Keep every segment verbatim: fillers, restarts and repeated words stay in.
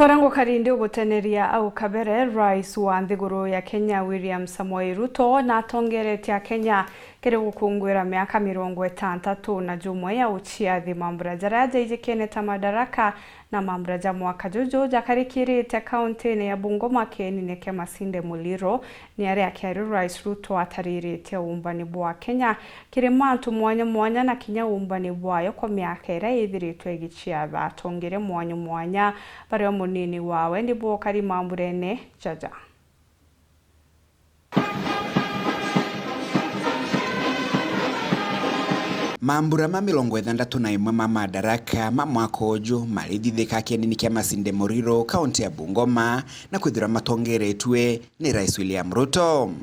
Tora ngukari ndi uguteneria au kabere, Rais wa nthiguru ya Kenya William Samoei Ruto natongeretie Akenya kiri gukunguira miaka mirongo itantatu na jumwe ya uciathi. Mambura jaria jaijikene ta Madaraka na mambura ja mwaka juju jakarikirite kauntine ya Bungoma kienine kia Masinde Muliro. Ni aria akiaria Rais Ruto atariritie uumbani bwa Kenya kiri mantu mwanya mwanya na kinya uumbani bwayo kwa miaka iria ithiritwe igiciatha. Atongeria mwanya mwanya baria munini wawe ni bokari mamburene jaja. Mambura ma mirongo ithandatu na imwe ma Madaraka ma mwaka uju marithithika kienini kia Masinde Muliro, kaunti ya Bungoma, na kwithirwa matongeretue ni Rais William Ruto.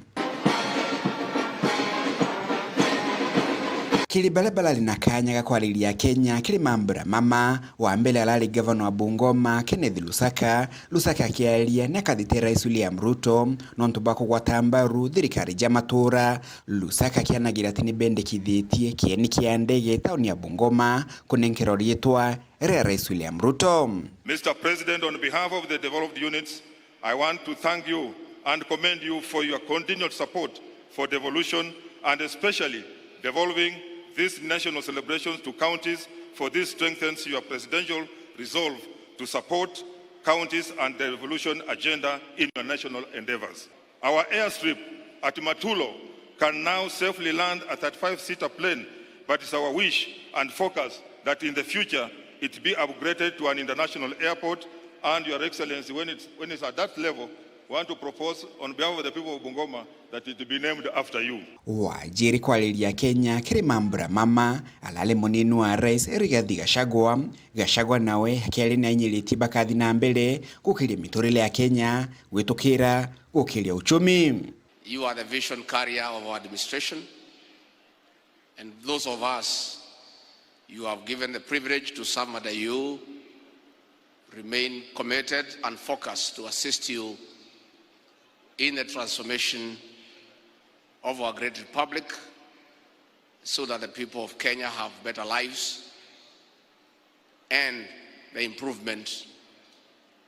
Kiri baria barari na kanya ga kwariria Kenya kiri mambura mama, wa mbere arari gavana wa Bungoma, Kenneth Lusaka. Lusaka akiaria ni akathite Rais William Ruto nontu bwa kugwata mbaru thirikari ja matura. Lusaka akianagira ati ni bendekithitie kieni kia ndege tauni ya Bungoma kunenkera riitwa ria Rais William Ruto. Mister President, on behalf of the devolved units, I want to thank you and commend you for your continued support for devolution and especially devolving these national celebrations to counties, for this strengthens your presidential resolve to support counties and devolution agenda in your national endeavors. Our airstrip at Matulo can now safely land a thirty-five seater plane, but it's our wish and focus that in the future it be upgraded to an international airport, and Your Excellency, when it's, when it's at that level, we want to propose on behalf of the people of Bungoma that it be named after you. Wajiri kwariria Kenya kiri mambura mama, arari munini wa Rais Rigathi Gachagua. Gachagua nawe akiaria ni ainyiritie bakathi na mbere gukiria miturire ya Kenya gwitukira gukiria uchumi. You are the vision carrier of our administration, and those of us you have given the privilege to serve under you remain committed and focused to assist you in the transformation of our great republic, so that the people of Kenya have better lives and the improvement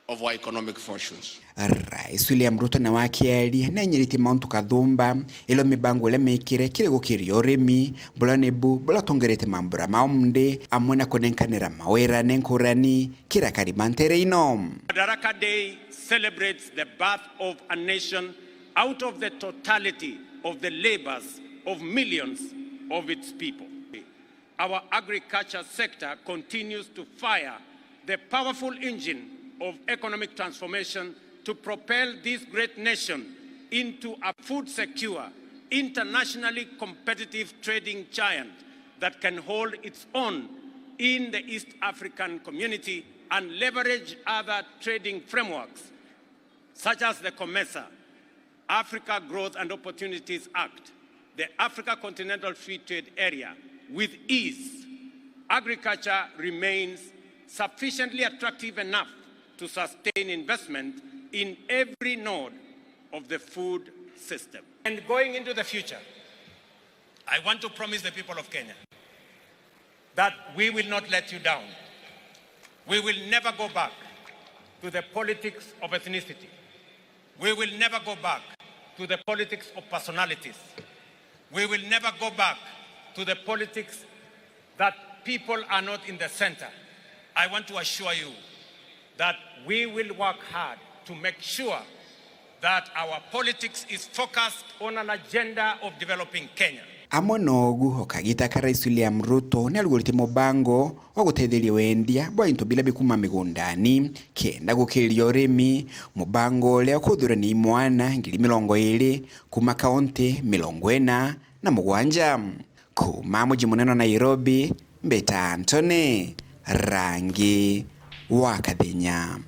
of our economic fortunes. Rais William Ruto nawe akiaria ni ainyiritie mauntu kathumba, ilo mibango iria mikire kiri gukiria urimi, buria nibu buratongerete mambura ma umndi, amwe na kunenkanira mawira ni nkurani kiri akari ba ntere ino. Madaraka Day celebrates the birth of a nation out of the totality of the labours of millions of its people. Our agriculture sector continues to fire the powerful engine of economic transformation to propel this great nation into a food secure, internationally competitive trading giant that can hold its own in the East African community and leverage other trading frameworks such as the COMESA, Africa Growth and Opportunities Act, the Africa Continental Free Trade Area, with ease. Agriculture remains sufficiently attractive enough to sustain investment in every node of the food system. And going into the future, I want to promise the people of Kenya that we will not let you down. We will never go back to the politics of ethnicity. We will never go back to the politics of personalities. We will never go back to the politics that people are not in the center. I want to assure you that we will work hard to make sure that our politics is focused on an agenda of developing Kenya. Amwe nogu, o kagita ka Rais William Ruto ni arugurite mubango wa gutetheria wendia bwa into biria bikuma migundani kenda gukiria urimi, mubango uria ukuthurania imwana ngiri mirongo iri kuma kaunti mirongo ina na mugwanja. Kuma muji munene wa Nairobi, mbita Anthony Rangi wa Kathinya.